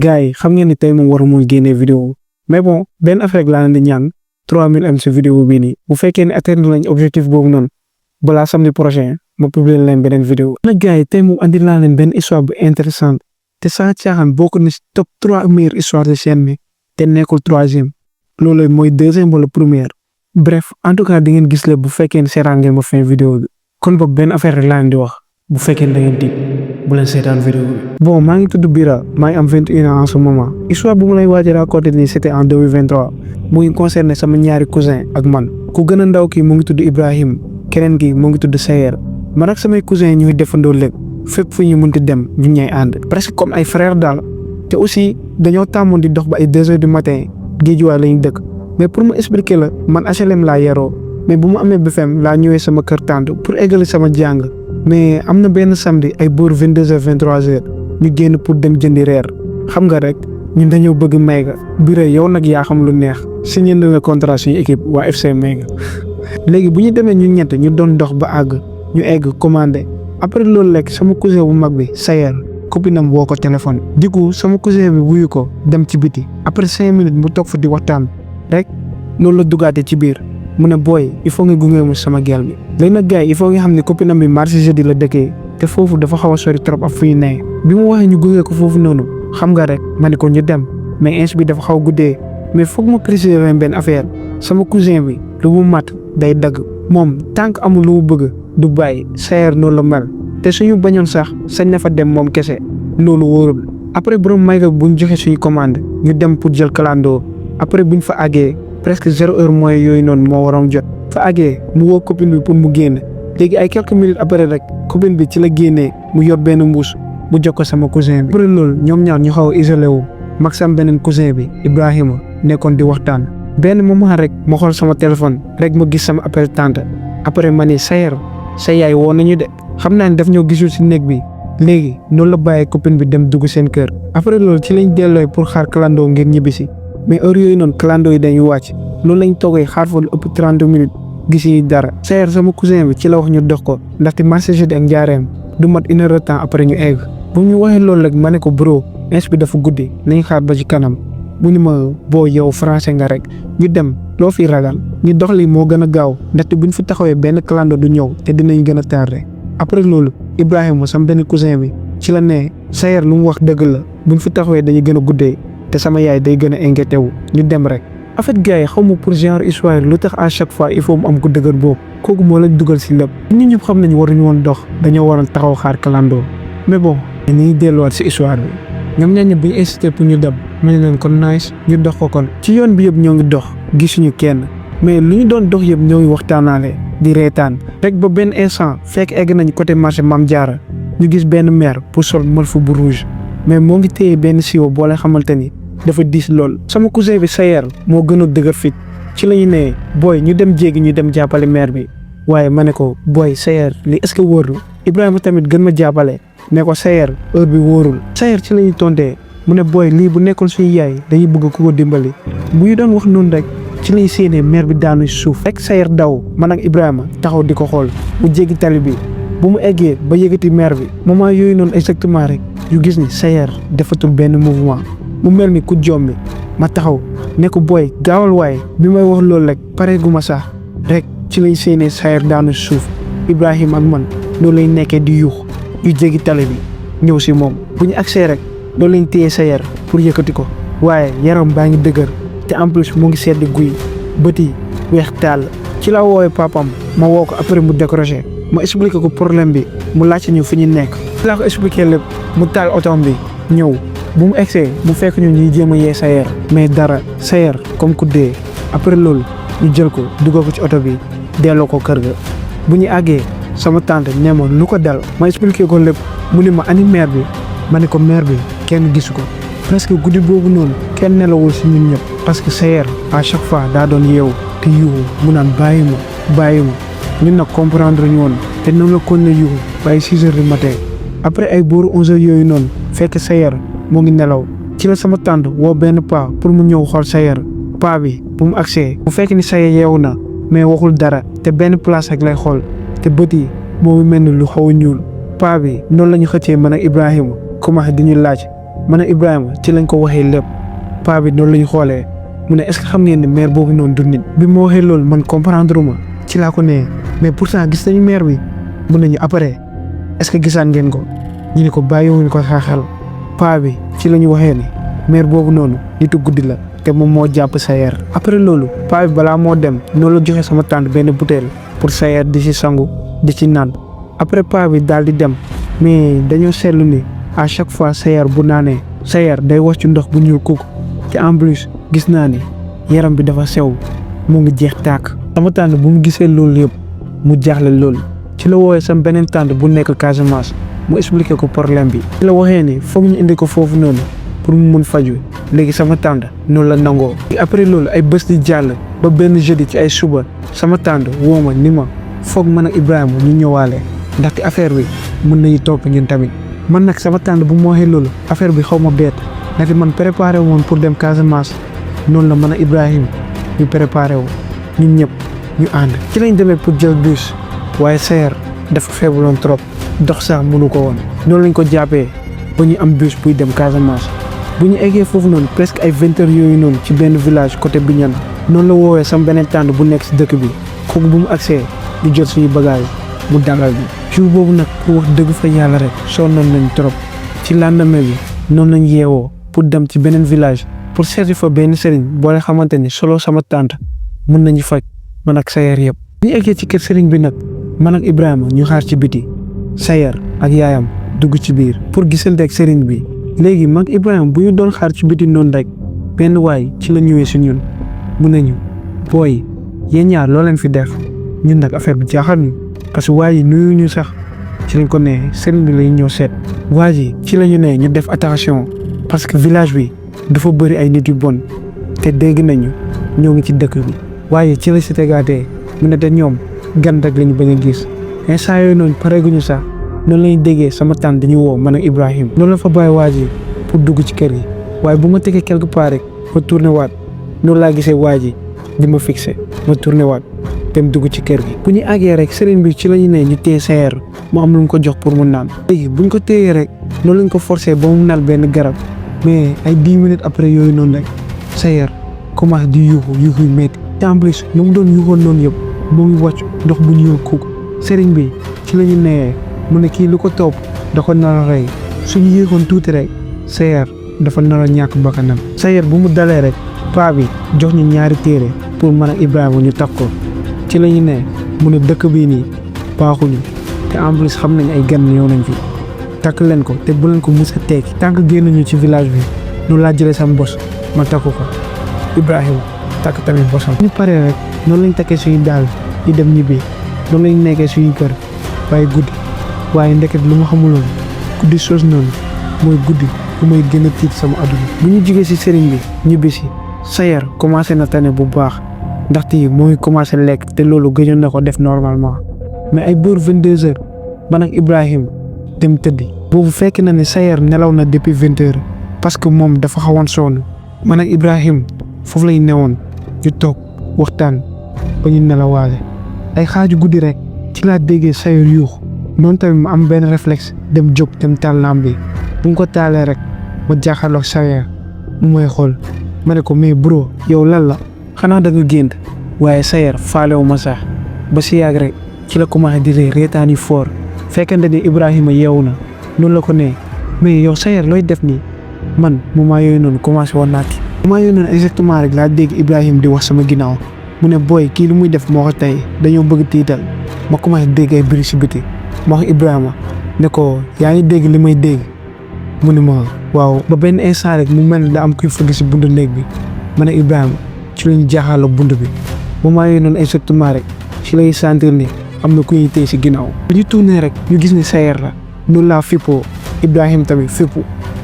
gars yi xam ngeen ni tey moom waru moon génnee vidéo mais bon benn affaire laa leen di ñaan 3000 am si vidéo bii nii bu fekkee ne atteindre lañ objectif boobu noonu balaa samedi prochain ma publier leen beneen vidéo. nag gars yi tey moom andi laa leen benn histoire bu intéressante te sans caaxaan bokk na si top 3 meilleures histoires de chaîne bi te nekkul 3e loolu mooy 2e wala première bref en tout cas di ngeen gis la bu fekkee ne seetaan ngeen ma fin vidéo bi kon boog benn affaire rek laa leen di wax bu fekkee ne da ngeen tiit bu leen seetaan vidéo bi. bon maa ngi tudd Bira maa ngi am 21 ans en ce moment histoire bu ma lay waaj a raconter nii c'était en 2023 mu ngi concerné sama ñaari cousin ak man ku gën a ndaw kii mu ngi tudd Ibrahim keneen ki mu ngi tudd Sayer man ak samay cousin ñuy defandoo lépp fépp fu ñu mënti dem ñu ñay ànd presque comme ay frère daal te aussi dañoo tàmmoon di dox ba ay 2 heures du matin géejuwaay lañu dëkk mais pour ma expliquer la man HLM laa yaroo mais bu ma amee BFM laa ñëwee sama kër tante pour eggali sama jàng mais am na benn samedi ay boor 22h 23h ñu génn pour dem jëndi reer xam nga rek ñun dañoo bëgg Mayga Bira yow nag yaa xam lu neex signé na contrat suñu équipe waa FC Mayga léegi bu ñu demee ñu ñett ñu doon dox ba àgg ñu egg commandé après loolu lekk sama cousin bu mag bi Sayer copinam woo ko téléphone du coup sama cousin bi wuyu ko dem ci biti après 5 minutes mu toog fa di waxtaan rek loolu la dugaate ci biir mu ne booy il faut nga gunge mu sama gel bi léegi nag gars yi il faut nga xam ne copinam bi marché jeudi la dëkkee te foofu dafa xaw a sori trop ak fu ñu nee bi mu waxee ñu gunge ko foofu noonu xam nga rek ma ne ko ñu dem mais ins bi dafa xaw a guddee mais foog ma préciser leen benn affaire sama cousin bi lu mu mat day dagg moom tant que amul lu mu bëgg du bàyyi Sayer noonu la mel te suñu bañoon sax sañ na fa dem moom kese loolu wóorul après borom Mayga bu ñu joxe suñu commande ñu dem pour jël kalandoo après buñ fa àggee presque 0 heure mooy yooyu noonu moo waroon jot fa àggee mu woo copine bi pour mu génn léegi ay quelques minutes après rek copine bi ci la génnee mu yor benn mbuus bu jox ko sama cousin bi. après loolu ñoom ñaar ñu xaw a isolé wu mag sam beneen cousin bi Ibrahima nekkoon di waxtaan benn moment rek ma xool sama téléphone rek ma gis sama appel tante après ma ne Sayer sa yaay woo nañu de xam naa ne daf ñoo gisul si néeg bi léegi noonu la bàyyee copine bi dem dugg seen kër après loolu ci lañ dellooy pour xaar kalandoo ngir ñibbisi mais heure yooyu noonu kalandoo yi dañuy wàcc loolu lañ toogee xaar fa lu ëpp 30 minutes gisuñu dara. Sayer sama cousin bi ci la wax ñu dox ko ndaxte marché jeudi ak njaareem du mat 1 heure de temps après ñu egg bu ñu waxee loolu rek ma ne ko bro ins bi dafa guddi nañ xaar ba ci kanam mu ni ma boo yow français nga rek ñu dem loo fi ragal ñu dox li moo gën a gaaw ndaxte buñ fi taxawee benn kalandoo du ñëw te dinañ gën a tardé. après loolu Ibrahima sama benn cousin bi ci la ne Sayer lu mu wax dëgg la buñ fi taxawee dañuy gën a guddee te sama yaay day gën a inquiété wu ñu dem rek. en fait gars yi xaw ma pour genre histoire lu tax à chaque fois il faut mu am ko dëgër boobu kooku moo lañ dugal si lépp ñun ñëpp xam nañ waruñu woon dox dañoo waroon taxaw xaar kalandoo mais bon dañuy delluwaat si histoire bi ñoom ñaar ñëpp bu ñu insisté pour ñu dem ma ne leen kon nice ñu dox ko kon ci yoon bi yëpp ñoo ngi dox gisuñu kenn mais lu ñu doon dox yëpp ñoo ngi waxtaanaale di reetaan rek ba benn instant fekk egg nañ côté marché Mame Diarra ñu gis benn mère pour sol malfu bu rouge mais moo ngi téye benn siwo boo leen xamante ni dafa diis lool. sama cousin bi Sayer moo gën a dëgër fit ci la ñu ne booy ñu dem jéggi ñu dem jàppale mère bi waaye ma ne ko booy Sayer li est-ce que wóorul Ibrahima tamit gën ma jàppale ne ko Sayer heure bi wóorul Sayer ci la ñuy tontee mu ne booy lii bu nekkoon suñu yaay dañuy bëgg ku ko dimbali bu ñu doon wax noonu rek ci lañ séenee mère bi daanu suuf rek Sayer daw man ak Ibrahima taxaw di ko xool mu jéggi tali bi bu mu eggee ba yëgati mère bi moment yooyu noonu exactement rek yu gis ni Sayer defatul benn mouvement mu mel ni ku jommi ma taxaw ne ko booy gaawal waaye bi may wax loolu rek pare gu ma sax rek ci lañ séenee Sayer daanu suuf Ibrahima ak man loolu lañ nekkee di yuux yu jéggi tali bi ñëw si moom bu ñu agsee rek loolu lañ téye Sayer pour yëkkati ko waaye yaram baa ngi dëgër te en plus mu ngi sedd guy bët yi weex tàll ci la woowee papam ma woo ko après mu décroché ma expliqué ko problème bi mu laajte ñu fi ñu nekk ci laa ko expliqué lépp mu taal otom bi ñëw bu mu egsee mu fekk ñu ñuy jéem a yee Sayer mais dara Sayer comme ku dee après loolu ñu jël ko dugal ko ci oto bi delloo ko kër ga bu ñu àggee sama tante ne ma lu ko dal ma expliqué ko lépp mu ni ma ani mère bi ma ne ko mère bi kenn gisu ko presque guddi boobu noonu kenn nelawul si ñun ñëpp parce que Sayer à chaque fois daa doon yeewu te yuuxu mu naan bàyyi ma ñun nag comprendre ñu woon te noonu la kon ne yuuxu ba ay 6 heures du matin après ay booru 11 heures yooyu noonu fekk Sayer moo ngi nelaw ci la sama tante woo benn paa pour mu ñëw xool Sayer paa bi bu mu agsee bu fekk ni Sayer yeewu na mais waxul dara te benn place rek lay xool te bët yi moo mel ni lu xaw a ñuul paa bi noonu la ñu xëccee man ak Ibrahima commencé di ñu laaj man ak Ibrahima ci lañ ko waxee lépp paa bi noonu lañ xoolee mu ne est-ce que xam ngeen ne maire boobu noonu du nit bi ma waxee loolu man comprendre ma ci laa ko nee mais pourtant gis nañu maire bi mun nañu après est-ce que gisaan ngeen ko ñu ne ko bàyyiwuñ ko xel paa bi ci la ñu waxee ne maire boobu noonu nitu guddi la te moom moo jàpp Sayer après loolu paa bi balaa moo dem noonu la joxe sama tante benn bouteille pour Sayer di ci sangu di ci naan après paa bi daal di dem mais dañoo seetlu ni à chaque fois Sayer bu naanee Sayer day wax ci ndox bu ñuul kuk te en plus gis naa ni yaram bi dafa sew mu ngi jeex tàkk sama tante bu mu gisee loolu yëpp mu jaaxle loolu ci la woowee sama beneen tante bu nekk Casamance mu expliqué ko problème bi ci la waxee ni foog ñu indi ko foofu noonu pour mu mun faju léegi sama tante noonu la nangoo après loolu ay bés di jàll ba benn jeudi ci ay suba sama tante woo ma ni ma foog man ak Ibrahima ñu ñëwaale ndaxte affaire bi mën nañu topp ñun tamit man nag sama tante bu ma waxee loolu affaire bi xaw ma bett ndaxte man préparé woon pour dem Casamance noonu la man ak Ibrahima ñu préparé wu ñun ñëpp ñu ànd ci lañ demee pour jël bus waaye Sayer dafa feebuloon trop dox sax mënu ko woon noonu lañ ko jàppee ba ñu am bus buy dem Casamance bu ñu eggee foofu noonu presque ay 20 heures yooyu noonu ci benn village côté Bignona noonu la woowee sama beneen tànd bu nekk si dëkk bi kooku bu mu agsee ñu jot suñu bagage mu dalal bi jour boobu nag pour wax dëgg fa yàlla rek sonnoon nañ trop ci lendemain bi noonu lañ yeewoo pour dem ci beneen village pour seeti fa benn sëriñ boole xamante ni solo sama tante mën nañu faj man ak Sayer yëpp. bu ñu eggee ci kër sëriñ bi nag man ak Ibrahima ñu xaar ci biti Sayer ak yaayam dugg ci biir pour gisante ak sëriñ bi léegi mag Ibrahima bu ñu doon xaar ci biti noonu rek benn waay ci la ñëwee si ñun mun nañu booy yéen ñaar loo leen fi def ñun nag affaire bi jaaxal ñu parce que waa ji nuyu ñu sax ci lañ ko nee sëriñ bi lañ ñëw seet waa ji ci la ñu nee ñu def attention parce que village bi dafa bëri ay nit yu bon te dégg nañu ñoo ngi ci dëkk bi waaye ci la si tegaatee mu ne te ñoom gan rek lañu bañ a gis instant yooyu noonu pareeguñu sax noonu lañu déggee sama tante dañu woo man ak Ibrahima noonu la fa bàyyi waa ji pour dugg ci kër gi waaye bu ma tegee quelque part rek ma tourné waat noonu laa gisee waa ji di ma fixé ma tourné waat dem dugg ci kër gi bu ñu àggee rek sëriñ bi ci la ñu ne ñu téye Sayer mu am lu mu ko jox pour mu naan léegi buñ ko téyee rek noonu lañ ko forcé ba mu nal benn garab mais ay 10 minutes après yooyu noonu rek Sayer commencé di yuuxu yu métti te en plus nu mu doon yuuxoon noonu yëpp mu ngi wàcc ndox bu ñuul kuk sëriñ bi ci la ñu nee mu ne kii lu ko topp da ko nar a rey suñu yéexoon tuuti rek Sayer dafa nar a ñàkk bakkanam Sayer bu mu dalee rek paa bi jox ñu ñaari téere pour man ak Ibrahima ñu takk ko ci la ñu ne mu ne dëkk bii nii baaxuñu te en plus xam nañ ay gan ñëw nañ fi takk leen ko te bu leen ko mus a tekki tant que génnuñu ci village bi noonu laa jëlee sam bos ma takku ko Ibrahima takk tamit bosam ñu paree rek noonu lañ takkee suñu daal di dem ñibbi noonu lañ nekkee suñu kër waaye guddi waaye ndeket lu ma xamuloon guddi soos noonu mooy guddi bu may gën a tiit sama adduna bu ñu jugee si sëriñ bi ñibbi si Sayer commencé na tane bu baax ndaxte moo ngi commencé lekk te loolu gëjoon na ko def normalement mais ay boor 22 heures man ak Ibrahima dem tëddi boobu fekk na ne Sayer nelaw na depuis 20 heures parce que moom dafa xawoon sonn man ak Ibrahima foofu lay newoon ñu toog waxtaan ba ñu nelawaale ay xaaju guddi rek ci laa déggee Sayer yuux noonu tamit ma am benn réflexe dem jóg dem taal lampe bi bu mu ko taalee rek ma jàkkaarloog Sayer mu may xool ma ne ko mais bro yow lan la xanaa da nga gént waaye Sayer faalewu ma sax ba si yàgg rek ci la commencé di ree reetaan yu fort fekkante ni Ibrahima yeewu na noonu la ko nee mais yow Sayer looy def nii man moment yooyu noonu commencé woon naati moment yooyu noonu exactement rek laa dégg Ibrahima di wax sama ginnaaw mu ne booy kii lu muy def moo ko tey dañoo bëgg tiital ma commencé dégg ay bruit si biti ma wax Ibrahima ne ko yaa ngi dégg li may dégg mu ne ma waaw ba benn instant rek mu mel ne da am kuy fëgg si buntu néeg bi ma ne Ibrahima ci lañu jaaxaaloo bunt bi moment yooyu noonu exactement rek ci lay sentir ni am na ku ñuy téye si ginnaaw bu ñu tourné rek ñu gis ne Sayer la noonu laa fippoo Ibrahima tamit fippu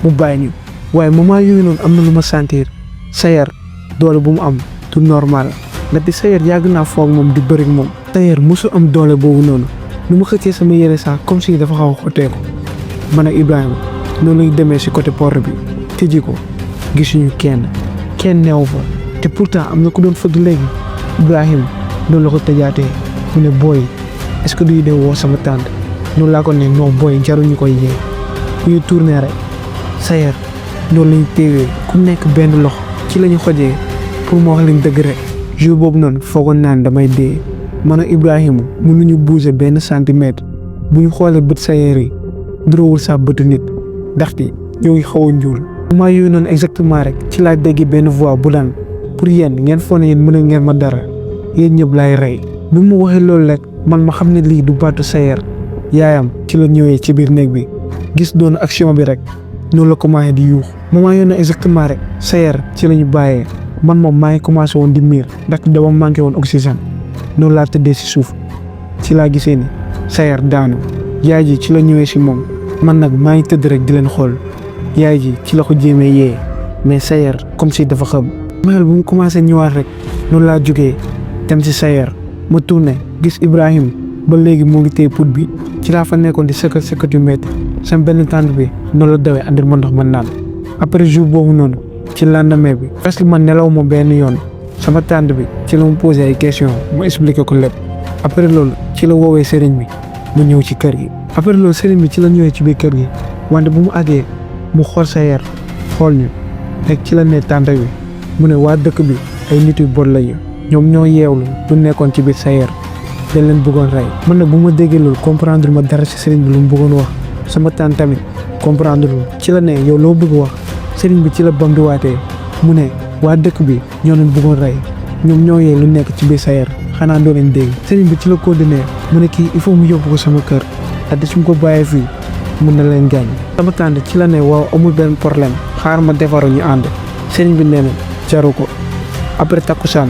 mu bàyyi ñu waaye moment yooyu noonu am na lu ma sentir Sayer doole bu mu am du normal ndaxte Sayer yàgg naa foog moom di bëri moom Sayer mosu am doole boobu noonu nu ma xëccee sama yére sax comme si dafa xaw a xotteeku man ak Ibrahima noonu lañu demee si côté porte bi tijji ko gisuñu kenn neew fa te pourtant am na ku doon fëgg léegi Ibrahima noonu la ko tëjaatee mu ne booy est-ce que duy dem woo sama tante noonu laa ko ne non booy jaruñu koy yee bu ñu tourné rek Sayer noonu lañ téewee ku nekk benn loxo ci lañu xojee pour ma wax leen dëgg rek jour boobu noonu foogoon naa ne damay dee man ak Ibrahima mënuñu bouger benn centimètre bu ñu xoolee bët Sayer yi duroowul sa bëtu nit ndaxte ñoo ngi xaw a njuul. moment yooyu noonu exactement rek ci laa dégg benn voix bu daan pour yéen ngeen foog ne yéen mën ngeen ma dara yéen ñëpp laay rey. bi mu waxee loolu rek man ma xam ne lii du baatu Sayer yaayam ci la ñëwee ci biir néeg bi gis doon action bi rek noonu la commencé di yuux. moment yooyu noonu exactement rek Sayer ci la ñu bàyyee man moom maa ngi commencé woon di miir ndaxte dama manqué woon oxygène noonu laa tëddee si suuf ci laa gisee ni Sayer daanu yaay ji ci la ñëwee si moom man nag maa ngi tëdd rek di leen xool yaay ji ci la ko jéemee yee mais Sayer comme si dafa xam. mel bu mu commencé ñëwaat rek noonu laa jógee dem si Sayer ma tourné gis Ibrahima ba léegi moo ngi téye put bi ci laa fa nekkoon di sëkkat yu métti sama benn tànt bi noonu la dawee andil ma ndox ma naan. après jour boobu noonu ci lendemain bi presque man nelaw ma benn yoon sama tànt bi ci la mu posé ay questions ma expliqué ko lépp. après loolu ci la woowee sëriñ bi mu ñëw ci kër gi. après loolu sëriñ bi ci la ñëwee ci biir kër gi wante bu mu àggee mu xool Sayer xool ñu rek ci la ne tànt bi mu ne waa dëkk bi ay nit yu bon lañu ñoom ñoo yeewlu lu nekkoon ci biir Sayer dañ leen bëggoon rey. man nag bu ma déggee loolu comprendre ma dara ci sëriñ bi lu mu bëggoon wax sama tànt tamit comprendre lu ci la ne yow loo bëgg wax sëriñ bi ci la bamtuwaatee mu ne waa dëkk bi ñoo leen bëggoon rey ñoom ñoo yee lu nekk ci biir Sayer xanaa doo leen dégg. sëriñ bi ci la continué mu ne kii il faut mu yóbbu ko sama kër te su ma ko bàyyee fii mun na leen gaañ. sama tànt ci la ne waaw amul benn problème xaar ma defaru ñu ànd sëriñ bi nee na jaru ko après takkusaan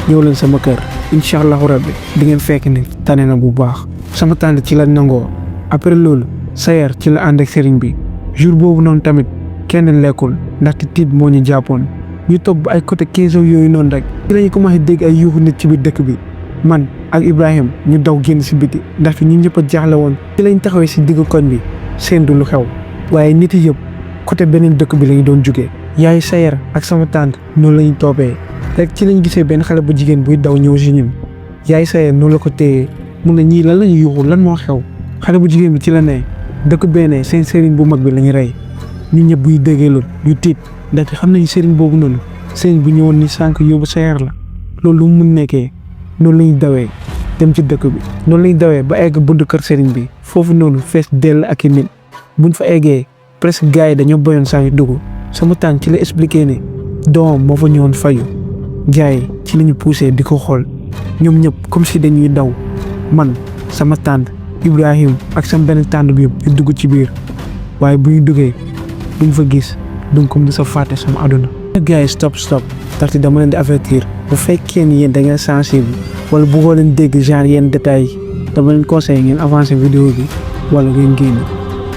ñëw leen sama kër incha allahu rabbi di ngeen fekk ni tane na bu baax. sama tànt ci la nangoo après loolu Sayer ci la ànd ak sëriñ bi jour boobu noonu tamit kenn lekkul ndaxte tiit moo ñu jàppoon ñu toog ba ay côté 15 heures yooyu noonu rek ci lañu commencé dégg ay yuuxu nit ci biir dëkk bi man ak Ibrahima ñu daw génn si biti ndaxte ñun ñëpp a jaaxle woon ci lañ taxawee si diggu koñ bi seen du lu xew waaye nit yi yëpp côté beneen dëkk bi lañu doon jugee. yaay Sayer ak sama tante noonu lañu toppee rek ci lañ gisee benn xale bu jigéen buy daw ñëw si ñun yaay Sayer noonu la ko téyee mun na ñii lan lañu yuuxu lan moo xew xale bu jigéen bi ci la ne dëkk benn seen sëriñ bu mag bi lañu rey ñun ñëpp buy déggee loolu ñu tiit ndaxte xam nañu sëriñ boobu noonu sëriñ bu ñëwoon ni sànq yóbbu Sayer la loolu lu mu mun nekkee noonu lañu dawee dem ci dëkk bi noonu lañu dawee ba egg buntu kër sëriñ bi foofu noonu fees dell ak i nit buñ fa eggee presque gars yi dañoo bayoon saa yu dugg sama tànk ci la expliqué ne doomam moo fa ñëwoon fayu gars yi ci lañu poussé di ko xool ñoom ñëpp comme si dañuy daw man sama tànt Ibrahima ak sama benn tànt bi yëpp ñu dugg ci biir waaye bu ñu duggee duñ fa gis duñ ko mës a fàtte sama àdduna. gars yi stop ndaxte dama leen di avertir bu fekkee ni yéen da ngeen sensible wala bëggoo leen dégg genre yenn détails yi dama leen conseillé ngeen avancé vidéo bi wala ngeen génn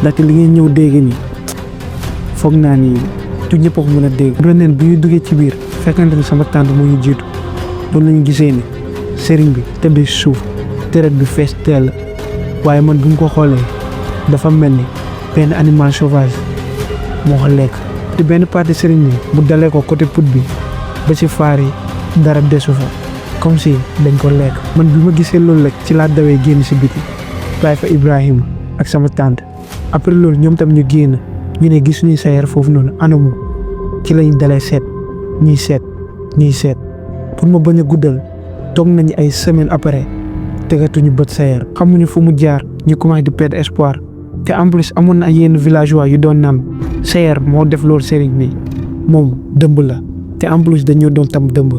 ndaxte li ngeen ñëw dégg nii foog naa ni du ñëpp a ko mën a dégg. bu neen bi ñu duggee ci biir fekkante ni sama tànt moo ñu jiitu loolu la ñu gisee ni sëriñ bi tëddee suuf deret bi fees teel waaye man bu ñu ko xoolee dafa mel ni benn animal sauvage moo ko lekk. te benn partie sëriñ bi bu dalee ko côté put bi ba ci faar yi dara desu fa comme si dañ ko lekk. man bi ma gisee loolu rek ci laa dawee génn si biti bàyyi fa Ibrahima ak sama tante après loolu ñoom tam ñu génn ñu ne gisuñu Sayer foofu noonu anamu ci lañ dalee seet ñuy seet pour ma bañ a guddal toog nañu ay semaine après tegatuñu bët Sayer xamuñu fu mu jaar ñu commencé di perdre espoir te en plus amoon na ay yenn villageois yu doon naan Sayer moo def loolu sëriñ bi moom dëmb la te en plus dañoo doon tam dëmb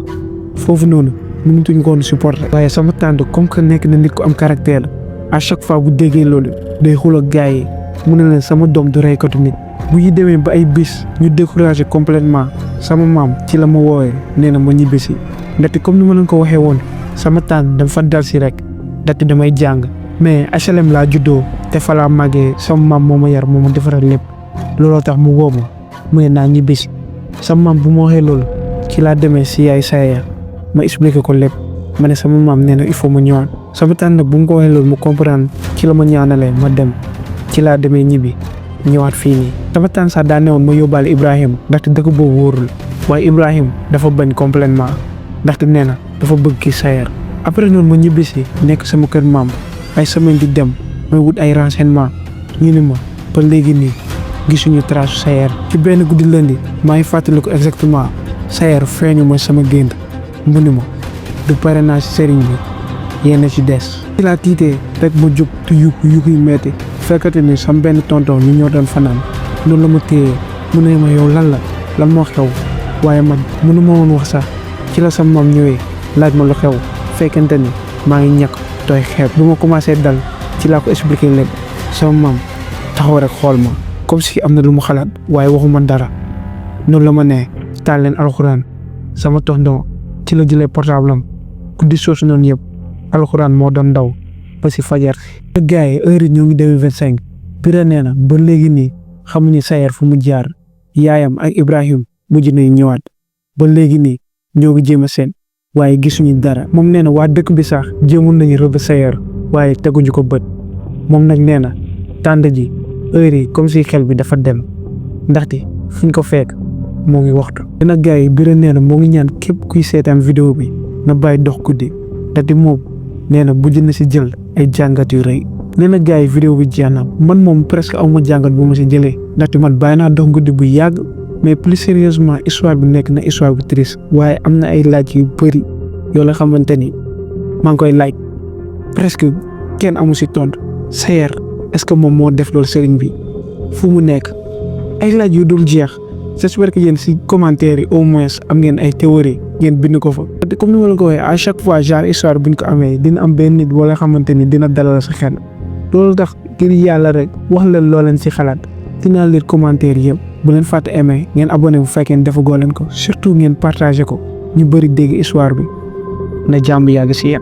foofu noonu mënatuñu ko woon supporter. waaye sama tante comme que nekk na nit ku am caractère à chaque fois bu déggee loolu day xul ak gars yi mu ne leen sama doom du reykatu nit. bu ñu demee ba ay bis ñu découragé complètement sama maam ci la ma woowee nee na ma ñibbisi ndaxte comme ni ma leen ko waxee woon sama tante dama fa dal si rek ndaxte damay jàng mais HLM laa juddoo te fa laa màggee sama maam moo ma yar moo ma defaral lépp looloo tax mu woo ma mu ne naa ñibbisi sama maam bu ma waxee loolu ci laa demee si yaay Sayer ma expliqué ko lépp ma ne sama maam nee na il faut ma ñëwaat sama tante nag bu mu ko waxee loolu mu comprendre ci la ma ñaanalee ma dem ci laa demee ñibbi ñëwaat fii nii. sama tante sax daa newoon ma yóbbaale Ibrahima ndaxte dëkk boobu wóorul waaye Ibrahima dafa bañ complètement ndaxte nee na dafa bëgg kii Sayer. après noonu ma ñibbisi nekk sama kër maam ay semaine di dem may wut ay renseignement ñu ne ma ba léegi nii gisuñu trace Sayer. ci benn guddi lundi maa ngi fàttaliku exactement Sayer feeñu ma sama gént mu ni ma du parrainage sëriñ bi yéen ci des. ci laa tiitee rek ma jóg te yuuxu yu metti fekkate ni sam benn tonton ñu ñoo doon fanaan noonu la ma téyee mu ne ma yow lan moo xew waaye man mënu ma woon wax sax ci la sama maam ñëwee laaj ma lu xew fekkente ni maa ngi ñàkk tooy xeeb. bu ma commencé dal ci laa ko expliqué lépp sama maam taxaw rek xool ma comme si am na lu mu xalaat waaye waxuma dara noonu la ma ne taal leen alxuraan sama tonton ci la jëlee portable am guddi soosu noonu yëpp alxuraan moo doon daw ba si fajar. gars yi heure yi ñoo ngi 2025 Bira nee na ba léegi nii xamuñu Sayer fu mu jaar yaayam ak Ibrahim mujj nañu ñëwaat ba léegi nii ñoo ngi jéem a seen waaye gisuñu dara. moom nee na waa dëkk bi sax jéemoon nañu rëbb Sayer waaye teguñu ko bët moom nag nee na tànd ji heure yi comme si xel bi dafa dem ndaxte fuñ ko fekk moo ngi waxtu. dina gars yi Bira nee na moo ngi ñaan képp kuy seetaan vidéo bi na bàyyi dox guddi ndaxte moom nee na mujj na si jël ay jàngat yu rëy. nee na gars yi vidéo bi jeex na man moom presque aw ma jàngat bu ma si jëlee ndaxte man bàyyi naa dox guddi bu yàgg mais plus sérieusement histoire bi nekk na histoire bu triste waaye am na ay laaj yu bëri yoo la xamante ni maa ngi koy laaj presque kenn amu si tontu. Sayer est-ce que moom moo def loolu sëriñ bi fu mu nekk ay laaj yu dul jeex j'espère que yéen si commentaire yi au moins am ngeen ay théorie ngeen bind ko fa. comme ni ma la ko waxee à chaque fois genre histoire buñ ko amee dina am benn nit wala xamante ni dina dalal sa xel loolu tax ngir yàlla rek wax leen loo leen si xalaat dinaa leen commentaire yëpp bu leen fàtte aimer ngeen abonné bu fekkee ne defagoo leen ko surtout ngeen partagé ko ñu bëri dégg histoire bi na jàmm yàgg si yéen.